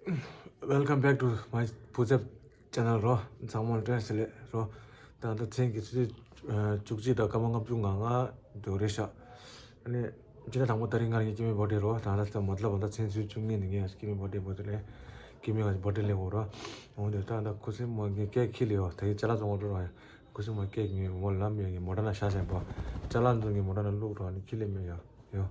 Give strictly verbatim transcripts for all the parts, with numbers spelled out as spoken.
Welcome back to my Puzep channel རོ། ཚང་མ་ལ་བཀྲ་ཤིས་བདེ་ལེགས་རོ། ད་ལྟ་མཚན་གྱི་ཆུ་ཚོད་བཅུ་གཅིག་དང་སྐར་མ་ལྔ་བཅུ་ང་ལྔ་དུ་རེད་ཤག་ཨ་ནི་ཅི་ན་དང་པོ་ད་རིང་ང་རང་གི་སྐྱེ་དམན་བར་ཌེ་རོ། ད་ལྟ་ད་མ་ལབ་པ་ད་མཚན་ཚུན་བཅུ་གཉིས་ནས་ངས་སྐྱེ་དམན་བར་ཌེ་བར་ཌེ་ལས་སྐྱེ་དམན་ག་བར་ཌེ་ལས་འོ་རོ། འོ་དེ་ད་ད་ཁུ་སིམ་མོ་ངས་སྐད་ཁྱི་ལས་ཡོ། ད་ཡི་ཅ་ལག་བཙོང་བ་འགྲོ་རོ། ཁུ་སིམ་མོ་སྐད་ངས་མོ་ལབ་མེད། ངས་མོ་ཊ་ན་ཤ་ཤ་པོ་ཅ་ལག་འདུག་ངས་མོ་ཊ་ན་བླུགས་རོ། ཨ་ནི་ཁྱི་ལས་མེད་ཡོ། ཡོ།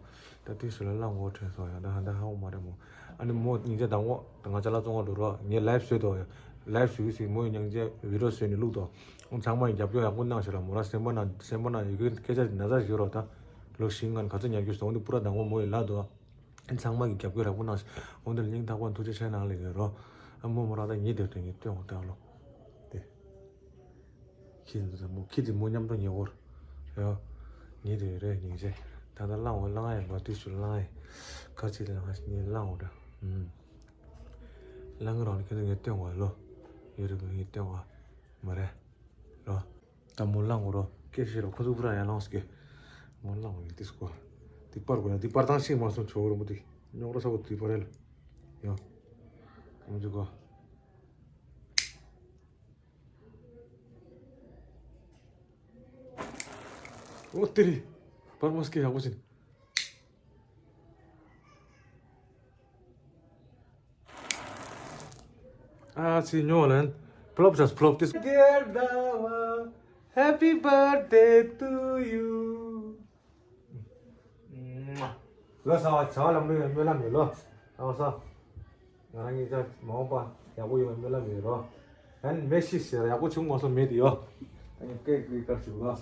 ད་དེ་སུ་ལ་གླང་འོ་ཁྲོན་སོང་ཡོ། ད་ཧ་ད་ཧ་འོ་མ་རེད་མོ། ཨ་ནི་མོ་སྙིང་རྗེ་དང་འོ་ད་ང་ཅ་ལག་བཙོང་བ་འགྲོ་རོགས། ངས་ལའིབ་བཟོས་དོ་ཡོ། ལའིབ་བཟོས་ཟིག་མོ་ཡི་སྙིང་རྗེ་བི་ཌིའོ་བཟོས་ནས་བླུགས་དོ། ཨོ་ཚང་མ་ཡི་རྒྱབ་སྐྱོར་ཡག་པོ་གནང་ཞིག་ར་མོ་ར། སེམས་པ་ན་སེམས་པ་ན་ཡི་གེ་སྐད་ཆ་ན་ཚ་ཞིག་རོགས། ད་ལོ་བཞི་ལྔ་ནས་ག་ཚོད་ཉར་རྒྱུ་སོང་འདི་པུ་ར་དང་འོ་མོ་ཡི་ལ་དོ། ཨ་ཚང་མ་གི་རྒྱབ་སྐྱོར་ཡག་པོ་གནང་ཞིག་འོ་འདི་ལ་སྙིང་ཐག་པ་ཐུགས་རྗེ་ཆེ་གནང་ལེ་གི་རོ། ཨ་མོ་མོ་ར་ད་ཉིད་དེ་དོན་ཡིན་སྟོན་འོ་ད་ལོ། དེ། ཁྱི་འདི་ལ་མོ་ཁྱི་འདི་མོ་མཉམ་དུ་ཉེ་བོར། ཡོ། ཉེ་དེ་རེད་སྙིང་རྗེ། ད་ལྟ་གླང་བ་གླང་ཡ་མ་དུས་སུ་གླང་ཡ། ཁ་ཅིག་ལ་ང་ཉེ་གླང་བ་འདྲ། ཨུམ། གླང་རང་ཁྱི་འདི་ངས་སྟོན་བ་ལོ། ཡོད་རེད་མོ་ངས་སྟོན་བ། མ་རེད། ལོ། ད་མོ་གླང་བ་རོ་སྐད་ཤེས་རོ་ཁོ་ཚོ་བུ་ར་ཡ་ལངས་སྐད། མོ་གླང་བ་ཡིན་ཏིས་ཀོ། འདི་པར་གོ་ཡ་འདི་པར་ཐང་ཤིག་མ་སོང་ཆོག་རོ་མོ་འདི། རྙོག་ར་ས་བོ་འདི་པར་རེད་ལ། ཡོ། མོ་འདི་གོ། ཨོ་ཏི་རི། པར་མོ་སྐད་ཡག་པོ་ཕྱིན། ཨ་ཚི་ཉོ་ལན། ཕློབ་ཅས་ཕློབ་ཏིས། Dear Dava, happy birthday to you. ལོ་གསར་བ་བྱ་བ་ལམ་འགྲོ་ཡོད་སྨོན་ལམ་ཡོད་ལོ། ཨ་ས། ང་རང་གཉིས་ཀ་མ་འོངས་པ་ཡག་པོ་ཡོང་བའི་སྨོན་ལམ་ཡོད་རོ། ཨན་མེ་ཤི་ཤེར་ཡག་པོ་བྱུང་མ་སོང་མེད་དེ་ཡོ། ཨ་ནི་སྐད་ཀྱི་སྐར་ཞིག་ལོ།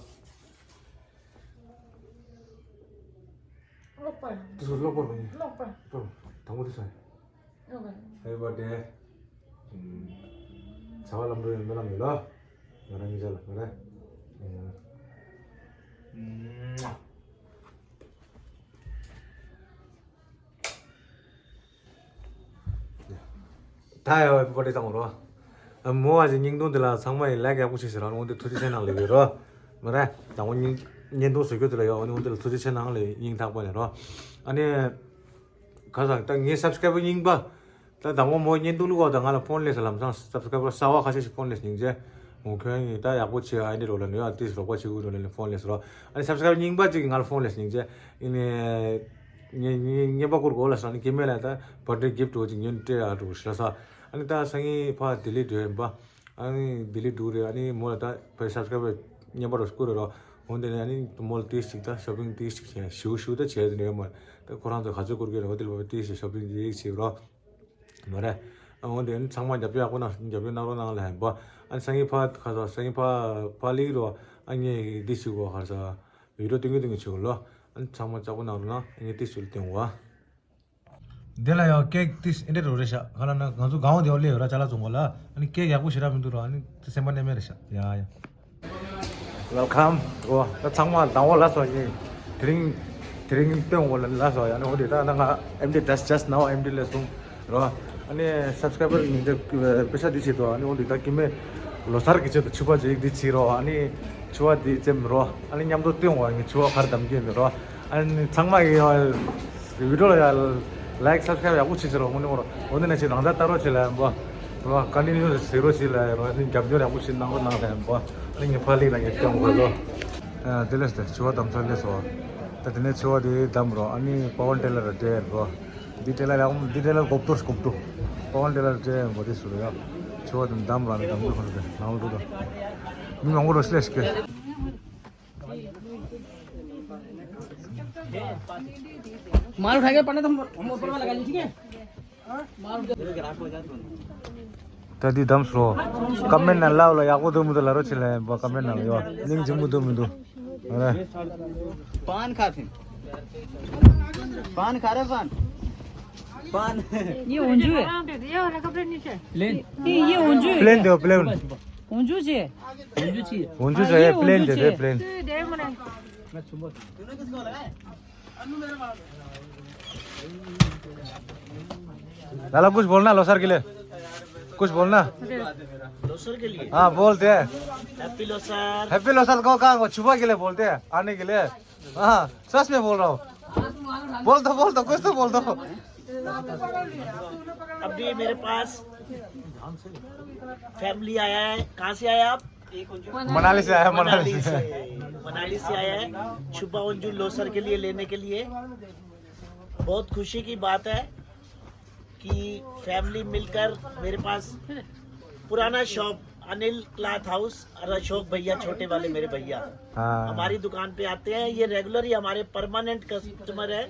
ལོག་པར། དེ་ཚོ་ལོག་པར་མ་ཡིན། ལོག་པར། ལོག་པར། དང་པོ་དེ་ཚོ་ཡིན། ལོག་པར། Happy birthday། ཨུམ། བྱ་བ་ལམ་འགྲོ་ཡོང་སྨོན་ལམ་ཡོད་ལ། ང་རང་གཉིས་ཆ་ལ་ང་རེ། ཨུམ། ད་ཡ་བའི་པོ་ཏི་བཏང་རོ། ཨ་མོ་བ་ཞིག་སྙིང་དུང་དེ་ལ་ཚང་མ་ཡི་ལའིཀ་ཡག་པོ་བྱེད་ཟེར་རང་འོན་ཏེ་ཐུགས་རྗེ་ཆེ་གནང་ལེ་ཡོད་རོ། མ་རེད་དང་པོ་སྙིང་བརྙན་ཐུང་བཟོ་རྒྱུ་དེ་ལ་ཡོད་འོན་ཏེ་ཐུགས་རྗེ་ཆེ་གནང་ལེ་སྙིང་ཐག་པ་ནས་རོ། ཨ་ནི། ག་ས་ད་ངའི་སབ་སི་ཀ་རའི་བར་རྙིང་པ། ད་དང་པོ་མོ་བརྙན་ཐུང་བླུགས་པ་དང་ང་ལ་ཕོན་སླེབས་ལམ་སང་སབ་སི་ཀ་རའི་བར་གསར་བ་ཁ་ཤས་ཤིག་ཕོན་སླེབས་སྙིང་རྗེ། མོ་ཁྱོད་ཡིན་ད་ཡག་པོ་བྱེད་ཨ་འདི་རོགས་ལ་ནུས་ཨ་ཏིས་རོགས་པ་བྱེད་དགོས་རོགས་ལ་ཕོན་སླེབས་རོ། ཨ་ནི་སབ་སི་ཀ་རའི་བར་རྙིང་པ་ཅིག་གིས་ང་ལ་ཕོན་སླེབས་སྙིང་རྗེ། ཨི་ནི། ངས་ངས་བརྙན་པར་བསྐུར་དགོས་ལ་ས་ནི་སྐྱེ་དམན་ལ་ད་བར་ཌེ་གིཕ་ཊི་འོ་ཅིག་ཉོན་སྤྲད་ཨ་འགྲོ་ཤ་ས། ཨ་ནི་ད་སང་ཉིན་ཕ་ལྡི་ལི་འགྲོ་ཡིན་པ། ཨ་ནི་ལྡི་ལི་འགྲོ་རེད། ཨ་ནི་མོ་ལ་ད་ཕ་སབ་སི་ཀ་རའི་བར་རྙིང་པ་རོ་བསྐུར་རེད་རོ། འོན་ཏེ་ནི་ཨ་ནི་མོ་ལ་ཏིས་ཅིག་ད་ཤོ་པིང་ཏིས་ཅིག་བྱས་ཞུ་ཞུ་ད་བྱས་ཏེ་ནི་ཡོད་མ་རེད། ད་ཁོ་རང་ཚོ་ག་ཚོད་བསྐུར་གི་རེད་འོ་དེ་ལ་ཕ་ཏིས་ཅིག་ཤོ་པིང་ཏིས་ཅིག་རོ། མ་རེད། ཨ་འོན་ཏེ་ཨ་ནི་ཚང་མ་རྒྱབ་སྐྱོར་ཡག་པོ་གནང་རྒྱབ་སྐྱོར་གནང་རོགས་གནང་ལ་ཧན་པ། ཨ་ནི་སང་ཉིན་ཕ་ཁ་ས་སང་ཉིན་ཕ་ཕ་ལི་རོ། ཨ་ངས་འདི་ཞུ་གོ་ཁ་ས་བི་ཌི་ཡོ་སྟོན་གི་སྟོན་གི་ཆུ་ལོ། ཨ་ནི་ཚང་མ་ལྕགས་པོ་གནང་རོགས་གནང་། ཨ་ངས་ཏིས་ཞུ་ལ་སྟོན་གོ་ཨ། དེ་ལ་ཡང་ཀེག་ཏིས་ཨེ་འདྲ་རོ་རེད་ཤག་ག་ལ་ན་ང་ཚོ་གང་བ་དེ་བ་ལས་ཡོད་ར་ཅ་ལག་བཙོང་གོ་ལ། ཨ་ནི་ཀེག་ཡག་པོ་ཞེ་དྲག་མི་འདུག་ར། ཨ་ནི་སེམས་པ་གནས་མེད་རེད་ཤག་ཡ་ཡ། Welcome. འོ་ད་ཚང་མ་དང་བོ་ལ་སོ་ཡིན། དེ་རིང་དེ་རིང་སྟོན་འོ་ལ་ལ་སོ་ཡ་ནི་འོ་དེ་ད་ད་ང་ཨེམ་ཌི་just just now ཨེམ་ཌི་ལས་སོང་རོ། ཨ་ནི་སབ་སི་ཀ་རའི་བར་ཉིན་དེ་པེ་ཤ་འདི་བྱེད་དོ། ཨ་ནི་འོ་དེ་ད་ཀི་མེ་ལོ་སར་གི་ཆེད་དུ་ཕྱུ་པ་ཅིག་འདི་བྱེད་རོ། ཨ་ནི་ཕྱུ་པ་འདི་བཙེམ་རོ། ཨ་ནི་མཉམ་དུ་སྟོན་འོ་ཨ་ནི་ཕྱུ་པ་གར་དམ་གྱི་ཡོད་རོ། ཨ་ནི་ཚང་མ་གི་བི་ཌི་ཡོ་ལ་ཡ་ལའིཀ་སབ་སི་ཀ་རའིབ་ཡག་པོ་བྱེད་ཟེར་རོ། དངོས་གནས་རོ། འོ་ན་ནས་ཅིག་རང་ད་ལྟ་རོགས་བྱེད་ལ་ཡིན་པ། རོ་ཀོན་ཊི་ནིའུ་ཟེར་རོགས་བྱེད་ལ་ཡིན་རོ། ཨ་ནི་རྒྱབ་སྐྱོར་ཡག་པོ་བྱེད་གནང་རོགས་གནང་ལ་ཡིན་པ། ཨ་ནི་ངས་ཕ་ལི་ལ་ངས་སྟོན་དགོས་ལོ། ཨ་དེ་ལས་དེ་ཕྱུ་པ་བསྡམ་ཚར་ལས་སོ། ད་དེ་ནས་ཕྱུ་པ་དེ་བསྡམས་རོ། ཨ་ནི་པ་ཝན་ཊེ་ལར་སྤྲད་རོ། འདི་ཊེ་ལར་ཡག་པོ་འདི་ཊེ་ལར་གོབ་ཏོ་གོབ་ཏོ། པ་ཝན་ཊེ་ལར་སྤྲད་མོ་དེ་སུ་རེད་ཡ། ཕྱུ་པ་དེ་བསྡམས་རོ། ཨ་ནི་བསྡམས་རོ་ཁོ་ན་དེ་ནང་ལོ་འགྲོ་དོ། མི་མང་པོ་རོ་སླེབས་ཤིག་གི། माल उठा के पहले तुम हम ऊपर वाला लगा लीजिए। ད་འདི་བསྡམས་སོ། ཀོ་མེན་ཊི་ནང་ལབ་ལ་ཡག་པོ་འདུག་མི་འདུག་ལབ་རོགས་བྱེད་ལ་ཡིན་པ། ཀོ་མེན་ཊི་ནང་ཡོད་སྙིང་རྗེ་མོ་འདུག་མི་འདུག་ཨ་རེ། पान खा थे। पान खा रहे पान। पान। ये उंजू है। ये वाला कपड़े नीचे। प्लेन। ये, ये उंजू है। प्लेन दो, प्लेन। उंजू जी। उंजू चाहिए। उंजू हाँ, चाहिए, ये प्लेन उंजू दे दे, चाहिए। प्लेन। लाला, कुछ बोलना लोसर के लिए? कुछ बोलना? लोसर के लिए? हाँ, बोल दे। हैप्पी लोसर। हैप्पी लोसर को कहाँ को छुपा के लिए बोलते हैं, आने के लिए। हाँ, सच में बोल रहा हूँ। बोल दो, बोल दो, कुछ तो बोल दो। अभी मेरे पास फैमिली आया है। कहाँ से आया आप? मनाली से आया, मनाली मनाली से। से। मनाली से आया है छुपा अंजू लोसर के लिए, लेने के लिए। बहुत खुशी की बात है कि फैमिली मिलकर मेरे पास पुराना शॉप अनिल क्लॉथ हाउस और अशोक भैया, छोटे वाले मेरे भैया, हाँ। हमारी दुकान पे आते हैं। ये रेगुलर ही हमारे परमानेंट कस्टमर है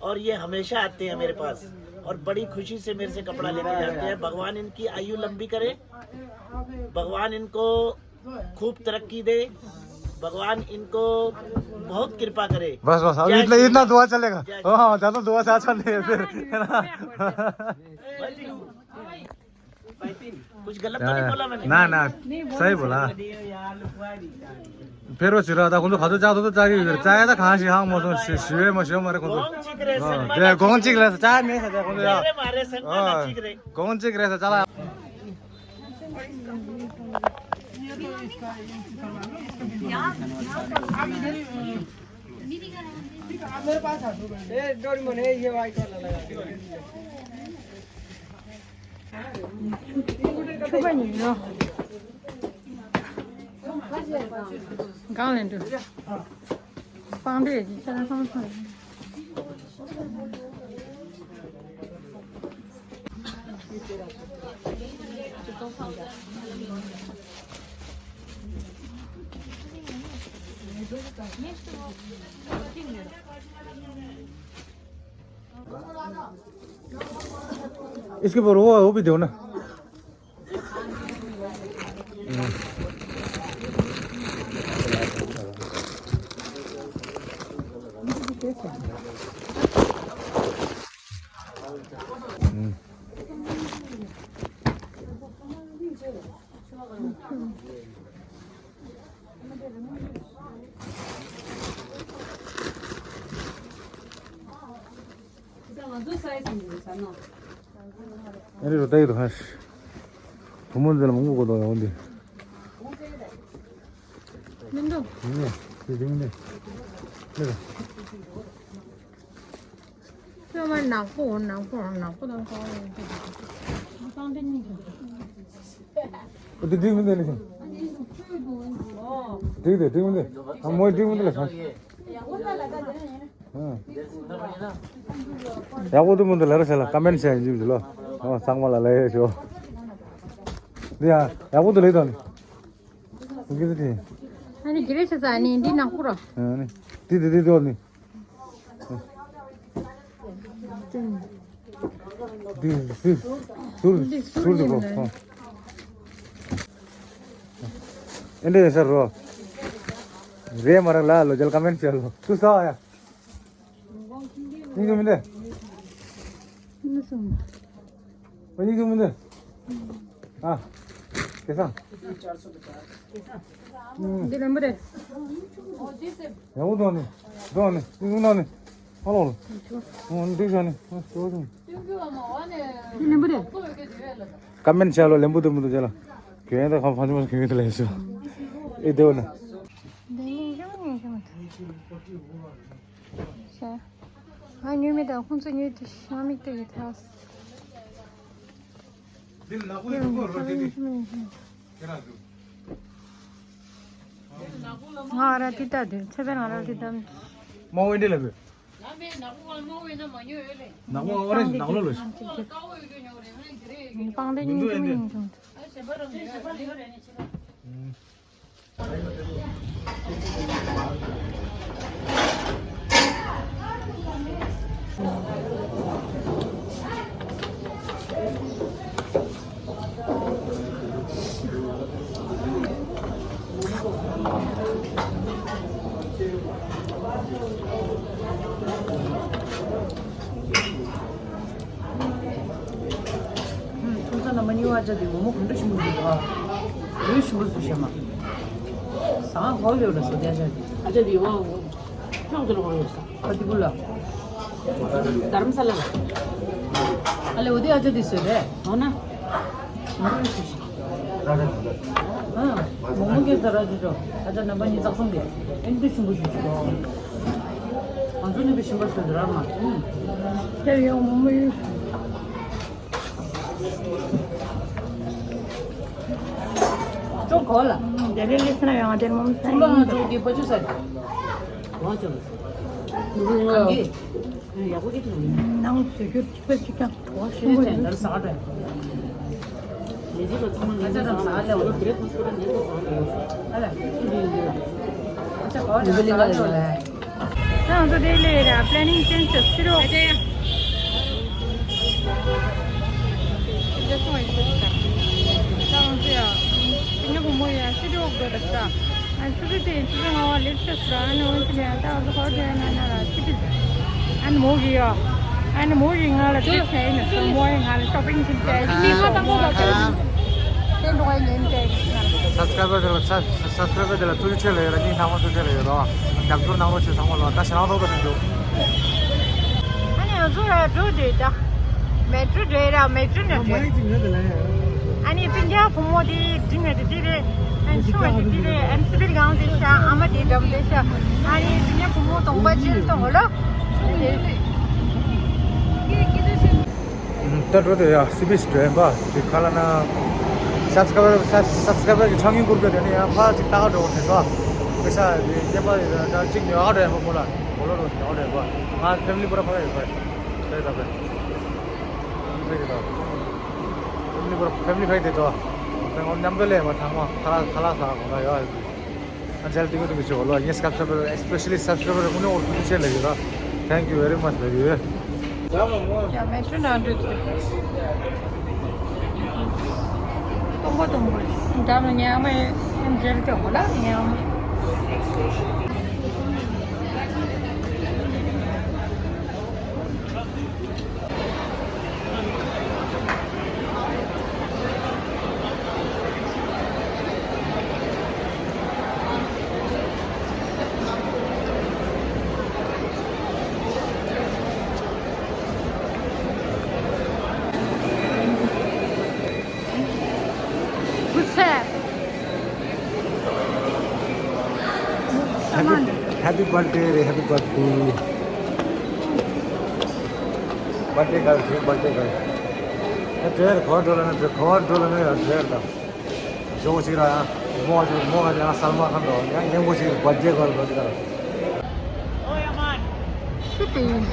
और ये हमेशा आते हैं मेरे पास और बड़ी खुशी से मेरे से कपड़ा लेके जाते हैं। भगवान इनकी आयु लंबी करे, भगवान इनको खूब तरक्की दे, भगवान इनको बहुत कृपा करे। बस, बस, अब जय इतना, श्री इतना राम। दुआ चलेगा। जय श्री हाँ, हाँ, ज्यादा दुआ से अच्छा नहीं है फिर, है ना? कुछ गलत तो नहीं हाँ, बोला मैंने? ना, ना, सही बोला। फेर वो छिरा था, कुछ खातो चाहतो तो चाह की, चाहे था कहाँ से, हाँ, मौसम, शि-, शिवे में, शिवे मारे कुछ। कौन चीख रहे हैं, हाँ, शर्मा ये था कौन चीख रहे हैं, चाय नहीं था, कुछ यार। अरे मारे शर्मा था, हाँ, चीख रहे। कौन चीख रहे हैं, चला। इसके ऊपर वो, वो भी दो ना। ཨ་རི་རུ་ཏའི་རུ་ཧ་ཤི། བུ་མོ་འདི་ལ་མང་པོ་གོ་དོ་ཡོང་འདི། མི་འདུག་མི་འདུག་དེ་དེ་མི་འདུག་ལེ། ཁྱོད་མ་ནག་པོ་ནག་པོ་ནག་པོ་དང་གང་ཡོད་དེ། ཨོ་དེ་འགྲིག་མི་འདུག་ལེ། འགྲིག་དེ་འགྲིག་མི་འདུག་ཨ་མོའི་འགྲིག་མི་འདུག་ལེ། ཡག་པོ་འདུག་མི་འདུག་ལབ་རོགས་བྱས་ལ། ཀ་མེན་ཊི་བྱས་ཡིན་ཅིག་ལོ། ཨོ་ཚང་མ་ལ་ལབ་ཡས་ཞོ། འདི་ཡང་ཡག་པོ་འདུག་ལབ་དང་ནི། འདི་གི་འདི། ཨ་ནི་གི་རེ་ཤ་ཚ་ནི་འདི་ནག་པོ་ར། ཨ་ནི། འདི་འདི་འདི་འདི་ནི། འདི་ཟུར་ཟུར་འདི་གོ། ཨ། ཨེ་འདྲ་ཡིན་ས་རོ། རེད་མ་རེད་ལ་ལོ་རྒྱལ་ཀ་མེན་ཊི་བྱས་ལོ། ཏུ་ས་ཡ། ཡིན་གྱི་མི་འདུག་ཨ། ཡིན་གྱི་མི་འདུག་ཨ། སྐལ་བཟང་། འདི་ལེན་པོ་རེད། ཡག་པོ་འདུག་ནི། འདུག་ནི། ཡིན་གྱི་འདུག་ནི། ཨ་ལོ་ལོ། འོ་འདུག་བྱས་ནི། ཨ་འདུག་བྱས་ནི། འདི་ལེན་པོ་རེད། ཀ་མེན་ཊི་བྱས་ལོ། ལེན་པོ་འདུག་མི་འདུག་བྱས་ལ། གྱོན་ཡ་ད་ཁ་ཕང་ཆུ་མ་གྱོན་ཡོད་ལས་སོ། ཨེ་འདུག་ན། འདི་ནི་ཡང་ཡང་ཞིག་མ་ཐུབ། ཤ། ང་ཉོས་མེད་དང་ཁོང་ཚོ་ཉོས་དུས་ཤ་མིག་ཏུ་ཡི་ཐལ། འདི་ནག་པོ་ཡིན་གོ་རོ་ཅེ་ནི། ཁྱེད་རང་ཚོ། ང་ར་ཏི་ཏ་དུས་ཚེ་བེ་ང་ར་ཏི་ཏ། མ་འོ་འདི་ལ་བེ། ནག་པོ་ཨོ་རེ་ཇི་ནག་ལོ་ལོ། སྤང་ཏེ་ཉིན་ཐུང་ཡིན་ཐུང་། ཁྱོད་ཚོ་རྣམ་པ་གཉིས་པ་ཨ་ཅག་དེ་མོག་མོག་གང་འདྲ་ཞིམ་པོ་བཟོས་འདུག་ཨ། ལུས་ཞིམ་པོ་བཟོས་ཤག་མ། ཟ་ཁང་ཧོལ་ཡོད་ལ་བཟོ་དེ་ཨ་ཅག་དེ། ཨ་ཅག་དེ་ཡོང་ཨ། ཁྱོད་དེ་ལ་ཧོལ་ཡོད་ས། ཨ་དེ་གུ་ལ། དྷ་རམ་ས་ལ་ལ། ཨ་ལེ་འོ་དེ་ཨ་ཅག་དེ་བཟོས་རེད་འོ་ན། མོག་མོག་བཟོས་ཤག་ཨ། མོག་མོག་གི་ཟ་ར་ཅོ་ཅོ། ཨ་ཅག་རྣམ་པ་གཉིས་ཙག་ཙོང་གི། ཨེ་འདི་ཞིམ་པོ་ཞིམ་པོ་ཞིག་གོ། ང་ཚོ་ནི་བི་ཤིང་པ་སུ་འདྲ་མ། དེ་ཡོང་མོ་མོ་ཡོད། ཅོ་གོ་ལ། དེ་ལས་ལས་སྣ་ཡོང་དེ་མོ་མོ་ཚུམ་པ་ང་ཚོ་གི་པ་ཆུ་ས། གོ་ཅོ་ལ། ཡག་པོ་ཅིག་ལ། ནང་ཟེར་རྒྱུ་གཅིག་པ་གཅིག་ཀྱང་གོ་ཤིང་པོ་ཡོད། ད་ས་ད། ལས་བྱེད་པ་ཚང་མ་ངལ་གསོ་ཟ་ལ་འོ་བེ་རེ་ཕོ་སི་ཁོ་ར་ངལ་གསོ་ཟ་ལ་འོ། ཨ་ལ། ཨ་ཅག་གོ་ལ་ས་ལ་འོ་ལ། ད་ང་ཚོ་དེ་ལས་ར་པི་ལེ་ནིང་ཅེན་ཇི་བྱས་ཕྱི་རོགས། ད་ང་ཚོ་ཡ། སྤུན་ཉེ་བུ་མོ་ཡ་ཕྱི་རོགས་འགྲོ་ད་ལྟ། ཨ་ཆུ་ཚོད་དེ་ཆུ་ཚོད་ལྔ་པ་ལེབ་ཤ་ཟ་ཨ་ནི་འོན་ཏེ་ད་ང་ཚོ་ཧོ་ཊེལ་ནང་ན་ལ་ཆི་ཏི། ཨ་ནི་མོ་གི་ཡ། ཨ་ནི་མོ་གི་ང་ལ་ཏི་ཆ་ཡིན་ན་མོ་ཡི་ང་ལ་ཤོ་པིང་ཅིག་བྱས་ཡིན་ན་ད་ང་ལ་ཏི་ཆ་ཡིན་ན་ད་ང་ལ་ཏི་ཆ་ཡིན་ན། སབ་སི་ཀ་རའི་བར་དེ་ལ་ས་སབ་སི་ཀ་རའི་བར་དེ་ལ་ཐུགས་རྗེ་ཆེ་ལབ་ཡོད་ར། སྙིང་ཐག་པ་ཐུགས་རྗེ་ཆེ་ལབ་ཡོད་ར། རྒྱབ་སྐྱོར་གནང་རོགས་བྱེད་ཚང་མ་ལ་ད་ཞེ་དྲག་ཐུགས་རྗེ་ཆེ་ཞུ། ཨ་ནི་ང་ཚོ་ར་འགྲོ་དེ་ད་མེ་ཀྲོ་འགྲོ་ཡ་ར། མེ་ཀྲོ་ནས་འགྲོ། ཨ་ནི་སྤུན་ཀྱག་བུ་མོ་དེ་འགྲིག་ནས་དེ་དེ་རེད། ཨ་ནི་ཆུང་བ་དེ་དེ་རེད། ཨ་ནི་སི་པིལ་གང་དེ་ཤ་ཨ་མ་དེ་འགྲམ་དེ་ཤ། ཨ་ནི་སྤུན་ཀྱག་བུ་མོ་གདོང་པ་ཅིར་གཏོང་ལོ། ད་འགྲོ་དེ་ཡ་སི་པིལ་འགྲོ་ཡིན་པ་དེ་ག་ལ་ན། སབ་སི་ཀ་རའི་བར་སབ་སབ་སི་ཀ་རའི་བར་གི་ཆང་ཉིན་བསྐུར་གྱི་དེ་ནི་ཡང་ཕར་ཅིག་ལྟ་ག་འགྲོ་དགོས་བྱས་སོ། དཔེ་ཆ་དེ་རྒྱབ་པ་ཡོད་ན་ཅིག་ཉོ་ག་འགྲོ་ཡིན་པ་མོ་ལ་གོ་ལོ་རོ་ཉོ་ག་འགྲོ་ཡིན་པ། ང་ཕེ་མི་ལི་པུ་ར་ཕ་ག་ཡོད་པ་ཡིན་པ་ཡིན་པ། ཕེ་མི་ལི་པུ་ར་ཕེ་མི་ལི་ཕ་གི་དེ་ཚོ་དེ་ངོ་མཉམ་དུ་ལས་མ་ཚང་མ་ཁ་ལག་ཁ་ལག་ཟ་ག་གོ་ན་ཡོད། ཨ་ཇལ་ཏིང་ཏིང་ཆོ་ལོ་ངས་སྐབས་སྐབས་especially subscriber ངུ་ནོར་ཐུགས་རྗེ་ཆེ་ལབ་ཡོད་ར། Thank you very much ལབ་ཡོད། ཡ་མེ་ཀྲོ་ནང་འགྲོ་དུས། སྟོང་པ་སྟོང་པ། འགྲམ་ལ་ཉལ་མ་ཡོད། ཨ་ཇལ་ཏིང་ལ་ཉལ་མ། Happy, happy birthday རེད། Happy birthday. Birthday girl རེད། Birthday girl. ཨ་དེར་ག་པར་འགྲོ་ལ་ན་ག་པར་འགྲོ་ལ་ན་ཡང་དེར་དང་། ཇོ་ཅིག་ར་ཡང་མོ་ཅིག་མོ་ག་ཡང་སལ་མ་ཁན་དང་ཡང་ཉེ་མོ་ཅིག་birthday girl birthday girl. ཤི་པིན།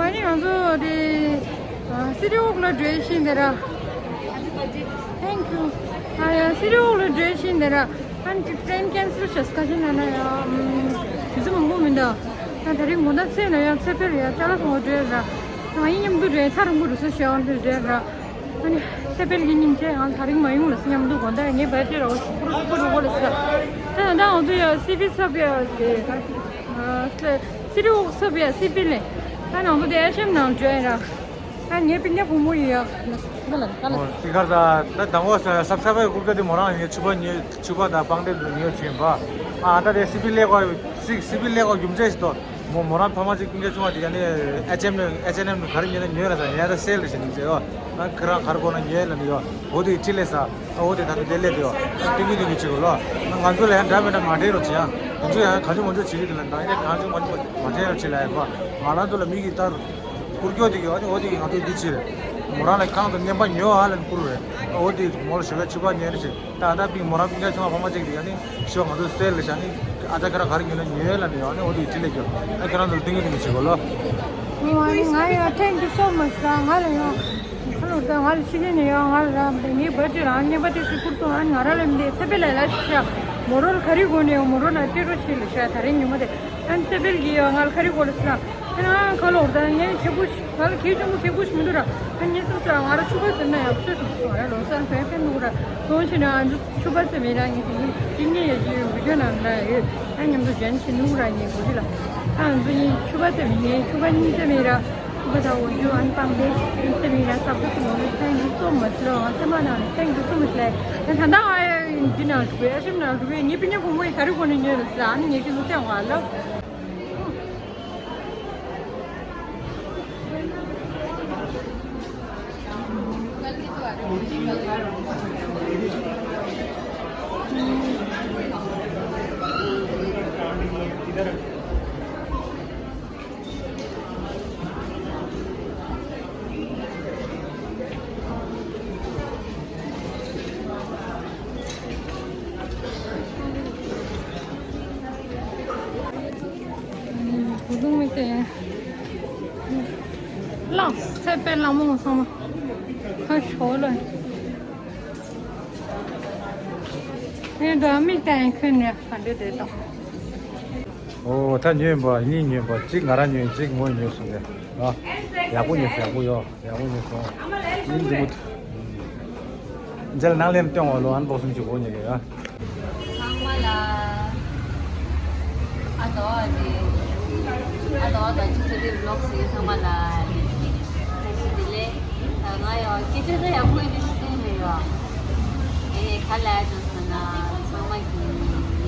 ཨ་ནི་ང་ཚོ་དེ་སི་ཊི་ཝོག་ལ་འགྲོ་བཞིན་དེ་ར། Thank you. ཨ་ཡ་སི་ཊི་ཝོག་ལ་འགྲོ་བཞིན་དེ་ར། ཨ་ནི་train cancel བྱས་ཁ་ཆེ་ན་ན་ཡ། དུས་ཚོད་མང་པོ་མི་འདུག་ད་དེ་རིང་དགོང་དག་ཚེ་ན་ཡང་ཚེ་འཕེལ་ཡ་ཅ་ལག་སོང་བ་འགྲོ་ཡ་ར། ང་ཡིན་མཉམ་དུ་འགྲོ་ཡ་ཐག་རིང་པོ་འགྲོ་ས་ཞེ་བ་འདྲ་འགྲོ་ཡ་ར། ཨ་ནི་ཚེ་འཕེལ་གྱི་ཉིན་བྱས་ང་ད་རིང་མ་ཡོང་ལ་སི་མཉམ་དུ་དགོང་དག་ངའི་བར་ཅེ་ར་བ་ཤུག་པོ་རུ་ཤུག་པོ་རུ་བོ་ལ་སི་ར། ད་ད་ང་ཚོ་ཡ་སི་པི་ཚབ་ཡ་དེ་ད་སི་ཊི་ཝོག་ཚབ་ཡ་སི་པི་ལས། ད་ང་ཚོ་དེ་ཨེ་ཤམ་ནང་འགྲོ་ཡ་ར། ཨ་ངའི་སྤུན་ཀྱག་བུ་མོ་ཡིན་ཡ། ང་ལ་ང་ལ། ཨོ་དེ་གར་ད་ད་དང་པོ་སབ་སི་ཀ་རའིབ་སྒྲུབ་ཀྱི་དེ་མོ་རང་ཡིན། ཕྱུ་པ་ཉོས། ཕྱུ་པ་དང་པང་གདན་དུ་ཉོས་བྱིན་པ། ཨ་ད་དེ་སི་པི་ལས་ཀ་སི་སི་པི་ལས་ཀ་རྒྱུ་མཚན་ཞིག་ཏོ། མོ་མོ་རང་ཕ་མ་གཅིག་སྤུན་ཀྱག་ཆུང་བ་དེ་ག་ནས་ཨེཆ་ཨེམ་ཨེཆ་ཨེན་ཨེམ་ག་རེ་ཉོས་ན་ཉོས་ལ་ས་ཡ་ད་སེལ་ལ་ཞིག་ཉོས་ཟེར་ཡོ། ཨ་ཁྱེད་རང་ག་རེ་དགོས་ན་ཉོས་ལ་ནི་ཡོ། འོ་དེ་ཁྲིད་ལས་ས། ཨ་འོ་དེ་ད་ད་དེ་ལས་དེ་ཡོ། ཏིང་གི་ཏིང་གི་བྱེད་དགོས་ལོ། ང་ཚོ་ལ་ཡང་འདྲ་མི་འདྲ་མ་འདྲེས་རོགས་བྱེད་ཡ། ང་ཚོ་ཡང་གང་བྱུང་མང་བྱུང་བྱེད་ཀྱི་འདུག་ལ་ད་ཡིན་ན་གང་བྱུང་མང་བྱུང་མ་འདྲེས་རོགས་བྱེད་ལ་ཡ་གོ། ང་རང་ཚོ་ལ་མི་གིས་ལྟར། བསྐུར་སྐྱོ་དེ་གི་ཨ་ནི་འོ་དེ་གི་ང་ཚོ་འདི་བྱེད་རེད། མོ་རང་ལ་གང་དུ་བརྙན་པ་ཉོ་ཨ་ལ་ནི་བསྐུར་རེད། འོ་དེ་མོ་ལ་ཞོགས་ཀ་ཕྱུ་པ་ཉོས་རེད་ཅེས། ད་ད་པིང་མོ་རང་སྤུན་ཀྱག་ཆུང་བ་ཕ་མ་གཅིག་དེ་ཨ་ནི་ཞོགས་ང་ཚོ་སེལ་ལ་བཞག་ནི། ཨ་ཅག་ཁྱེད་རང་ག་རེ་ཉོས་ན་ཉོས་ལ་ནི་ཨ་ནི་འོ་དེ་འཕྲིན་ལས་སྐྱོ། ཨ་ཁྱེད་རང་ཚོ་ལ་ཏིང་གི་ཏིང་གི་བྱེད་དགོས་ལོ། ཨོ་ཨ་ནི་ང་ཡ་thank you so much ལ་ང་ལ་ཡང་། ཁ་ལོ་ད་ང་ལ་ཕྱི་རྒྱལ་ནས་ཡང་ང་ལ་ར་ངའི་བར་ཅེ་རང་བརྙན་པ་དེ་ཚོ་བསྐུར་སོང་། ཨ་ནི་ང་རང་ལ་མི་དེ་ཚེ་འཕེལ་ལ་ལ་ཞིག་ཤ། མོ་རོ་ལ་ག་རེ་དགོས་ནས་ཡང་མོ་རོ་ལ་སྤྲད་རོགས་བྱེད་ལ་ཤ་ད་རིང་ཉིན་མོ་དེ། ཨ་ནི་ཚེ་འཕེལ་གྱིས་ཡང་ང་ལ་ག་རེ་དགོས་ལ་ཟེར་ན། ཨ་ཁ་ལོ་ད་ངས་ཁེ་པོ་ཞིག་ཁ་ལ་ཁེ་ཆུང་པོ་ཁེ་པོ་ཞིག་མི་འདུག་ར། ཨ་ངས་སོང་ཙང་ང་ར་ཕྱུ་པ་ཟེར་ན་ཡག་ཤོས་སུ་ང་ར་ལོ་སར་ཕན་ཕན་འདུག་ར། གོང་ཕྱིན་ན་ཨ་ཕྱུ་པ་ཟེར་མི་ར་ངས་དེ་ནི་ཏིང་ངེ་ཡ་ཇུ་བི་ཌིའོ་ནང་ལ་ཡོད། ཨ་ཉམས་པོ་གཞན་ཞིག་འདུག་ར་ངས་གོ་ཞིག་ལ། ཨ་ང་ཚོ་ཡིན་ཕྱུ་པ་ཟེར་མི་ངས་ཕྱུ་པ་གཉིས་ཟེར་མི་ར། ཕྱུ་པ་ད་འོ་ཇུ་ཨན་པང་པེ་ཟེར་མི་ར་ས་པོ་ཏི་ངོ་མི་ཐེང་ཡུ་སོ་མ་ཆི་ལ་ང་ཚེ་མ་ནང་ནས་ཐེང་ཡུ་སོ་མ་ཆི་ལ། ད་ད་ང་ཡ་འདི་ནང་འགྲོ་གི་ཨ་ཤམ་ནང་འགྲོ་གི་ངའི་པི་ཉ་བུ་མོ་ཡི་ད་རི་གོ་ནས་ཉོས་ལ་ཟ་ཨ་ནི་ངས་ཀྱི་ལུག་ཐེང་བ་ལ། བུ་ལུང་མི་དེ། ལགས་ཚེ་དཔལ་ལགས་མོ་ཚང་མ། ཁ་ཤོ་ལ། ངས་འགྲོ་མི་དེ་ཁྱོད་ནས་ག་འདྲ་དེ་དང་། ཨོ་ད་ཉོས་པ་གཉིས་ཉོས་པ་གཅིག་ང་རང་ཉོས་གཅིག་མོས་ཉོས་སོང་ནས་ཨ། ཡག་པོ་ཉོས་སོང་ཡག་པོ་ཡོད་ཡག་པོ་ཉོས་སོང་། ཡིན་འདི་མོ། འཇལ་ནང་ལེན་སྟོན་འོ་ལོ་ཨན་བོག་སིང་ཅིག་འོ་ཉོས་ཡོད་ཨ། ཚང་མ་ལ་ཨ་དོ་ཨ་དེ་ཨ་དོ་དང་ཆུ་ཚོད་དེ་བི་ལོག་སི་ཚང་མ་ལ་བཀྲ་ཤིས་བདེ་ལེགས། ད་ང་ཡོད་སྐད་ཆ་ད་ཡག་པོ་ཡིན་ཞུ་གི་མེད་ཡོད། ཨེ་ཁ་ལ་ཡ་ཅོ་ཟེར་ན་ཚང་མ་གི་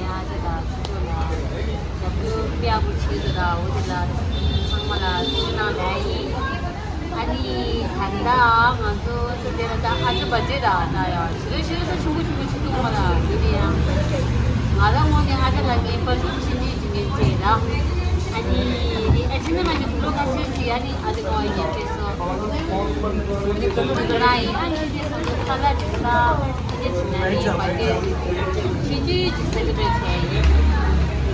ཡ་ཅ་ད་ཆུ་ཚོད་ལ་རྒྱབ་སྐྱོར་དཔེ་ཡག་པོ་བྱེད་འདུག་ད་འོ་དེ་ལ་ཚང་མ་ལ་ཐུགས་རྗེ་གནང་ལ་ཡིན། ཨ་ནི་ད་ལྟ་ང་ཚོ་དེ་དེ་ལ་ད་ཨ་ཅེ་བ་ཅེ་ད་ད་ཡ་ཞི་ལུ་ཞི་ལུ་ད་ཆུང་གུ་ཆུང་གུ་ཆུ་ཐུང་མ་ལ་དེ་ནས་ཡང་ང་རང་ངོས་ནས་ཨ་ཅེ་ལ་ངའི་པ་ཆུང་ཆུང་ཆུང་ཆུང་ཆུང་ཆུང་ད། ཨ་ནི་ཨ་ཅེ་ནི་མ་ཅིག་ལོ་ཁ་ཤས་ཤིག་ཨ་ནི་ཨ་ཅེ་ངོ་ཡིན་ཅེས་སོ། དེ་ད་ཡིན་ཨ་ནི་དེ་ས་ལ་དེ་ས་དེ་ཆི་ན་ནི་མ་དེ་ཆི་ཆི་ཅིག་སེ་ལེ་བྷི་རེཊ་བྱས་ཡིན།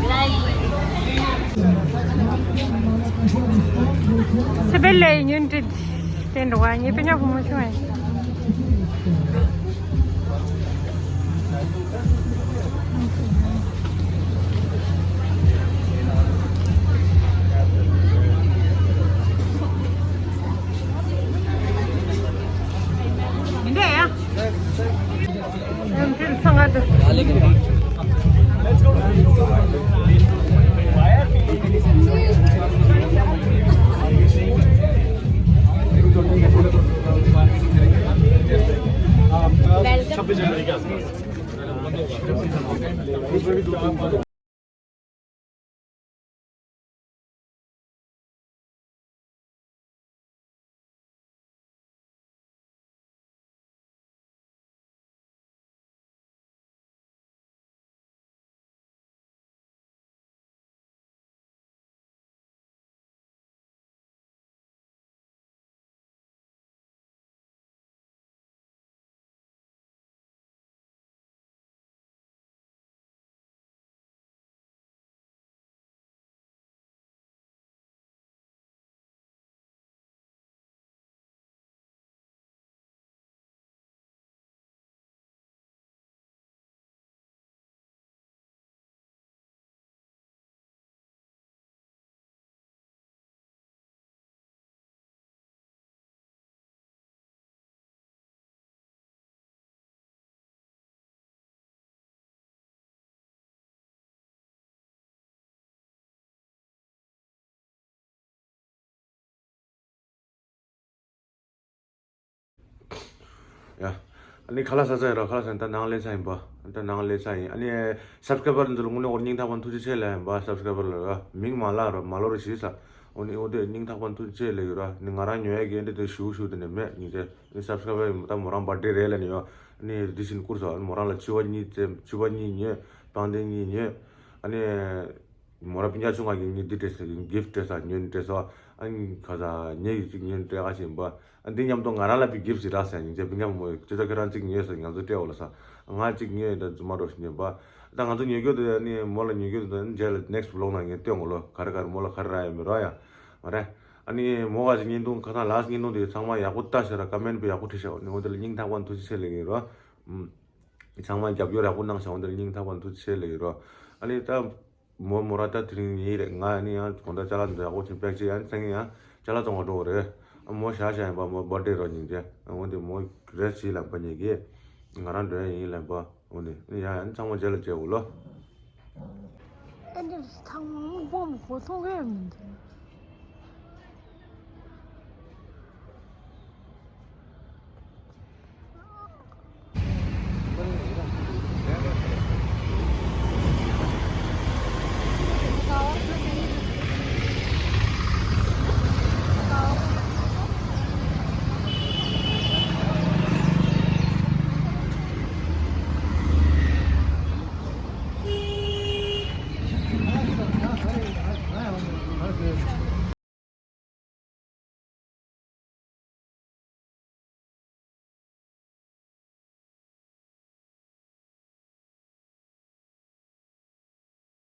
དེ་ལ་ཡིན། སེ་བེ་ལེ་ཡིན་ཏྲི་དེ་འགྲོ་བ་ངའི་པེ་ཉག་བུ་མོ་ཆུང་ཨེ། མི་འདྲ་ཡ། ཡང་ཏྲི་ཚང་ག་ཏུ། Welcome. ཡ། ཨ་ནི་ཁ་ལག་ཟ་ས་ཡིན་ར། ཁ་ལག་ཟ་ད་ནང་ལེན་ས་ཡིན་པ། ད་ནང་ལེན་ས་ཡིན། ཨ་ནི་སབ་སི་ཀ་རའི་བར་འདི་ལ་དངོས་གནས་ཁོ་སྙིང་ཐག་པ་ཐུགས་རྗེ་ཆེ་ལབ་ཡིན་པ། སབ་སི་ཀ་རའི་བར་ལ་ར་མིང་མ་ལ་ར་མ་ལོ་ར་ཞིག་ས། ཨོ་ནི་ཨོ་དེ་སྙིང་ཐག་པ་ཐུགས་རྗེ་ཆེ་ལབ་ཡོད་ར། ནི་ང་རང་ཉོ་ཡ་གི་འདི་དེ་ཞུ་ཞུ་དེ་ནས་མེད་ཉིན་དེ། ནི་སབ་སི་ཀ་རའི་ད་མོ་རང་བར་ཌེ་རེད་ལབ་ནི་ཡོད། ནི་འདི་ཕྱིན་བསྐུར་སོང་། མོ་རང་ལ་ཕྱུ་པ་གཉིས་བཙེམ། ཕྱུ་པ་གཉིས་ཉོས། པང་གདན་གཉིས་ཉོས། ཨ་ནི། མོ་ར་སྤུན་ཀྱག་ཆུང་ང་གི་ངས་འདི་སྤྲད་ཟེར་གི་གིཕ་སྤྲད་ས་ཉོས་ནི་སྤྲད་ས། ཨ་ནི་ཁ་ས་ཉེ་ཡི་གཅིག་ཉོས་ནི་སྤྲད་ག་ཞིག་ཡིན་པ། ཨ་འདི་མཉམ་དུ་ང་རང་ལ་ཕི་གིཕ་ཞིག་རག་ཟེར་ཡིན་ཅེ་སྤུན་ཀྱག་མོ་ཅི་ད་ཁྱོད་རང་གཅིག་ཉོས་ཟེར་ང་ཚོ་སྤྲད་འོ་ལ་ས། ང་གཅིག་ཉོས་ད་རྫུན་མ་རོ་ཞིག་ཉོས་པ། ད་ང་ཚོ་ཉོ་རྒྱུ་དེ་ཨ་ནི་མོ་ལ་ཉོ་རྒྱུ་དེ་ཨ་ནི་རྗེས་ལ་ནེག་སི་ཊི་བི་ལོག་ནང་ངས་སྟོན་འོ་ལོ་ག་རེ་ག་རེ་མོ་ལ་ག་རེ་རག་ཡོད་མེད་རོ་ཡ། མ་རེད། ཨ་ནི་མོ་ག་ཞིག་བརྙན་ཐུང་ཁ་སང་ལ་སི་ཊི་བརྙན་ཐུང་དེ་ཚང་མ་ཡག་པོ་ལྟ་ཟེར་ར་ཀ་མེན་ཊི་པི་ཡག་པོ་བྲིས་ཤག་ནི་འོ་དེ་ལ་སྙིང་ཐག་པ་ཐུགས་རྗེ་ཆེ་ལབ་ཀྱི་ཡིན་རོ། ཨུམ། ཚང་མ་རྒྱབ་སྐྱོར་ཡག་པོ་གནང་ཤག་འོ་དེ་ལ་སྙིང་ཐག་པ་ཐུགས་རྗེ་ཆེ་ལབ་ཀྱི་ཡིན་རོ། ཨ་ནི་ད། མོ་མོ་ར་ད་དེ་རིང་ཡིན་རེད། ང་ནི་ཡང་དགོང་དག་ཅ་ལག་འདི་ཡག་པོ་ཅིག་པེག་བྱས་ཡང་སང་ཉིན་ཡང་ཅ་ལག་བཙོང་བར་འགྲོ་གི་རེད། ཨ་མོ་ཞག་ཞག་ཡིན་པ་མོ་བར་ཐི་ཌེ་རོ་ཉིན་རྗེས་འོ་འདི་མོ་རེ་སི་ཊི་བྱས་ལབ་པ་ཉིད་ཀྱིས་ང་རང་འགྲོ་ཡ་ཡིན་ལབ་པ། འོ་འདི་ཡ་ཡང་ཚང་མ་རྗེས་ལ་མཇལ་འོ་ལོ། ཨ་འདི་ཚང་མ་དབང་པོ་གོ་ཐོག་གི་མི་འདུག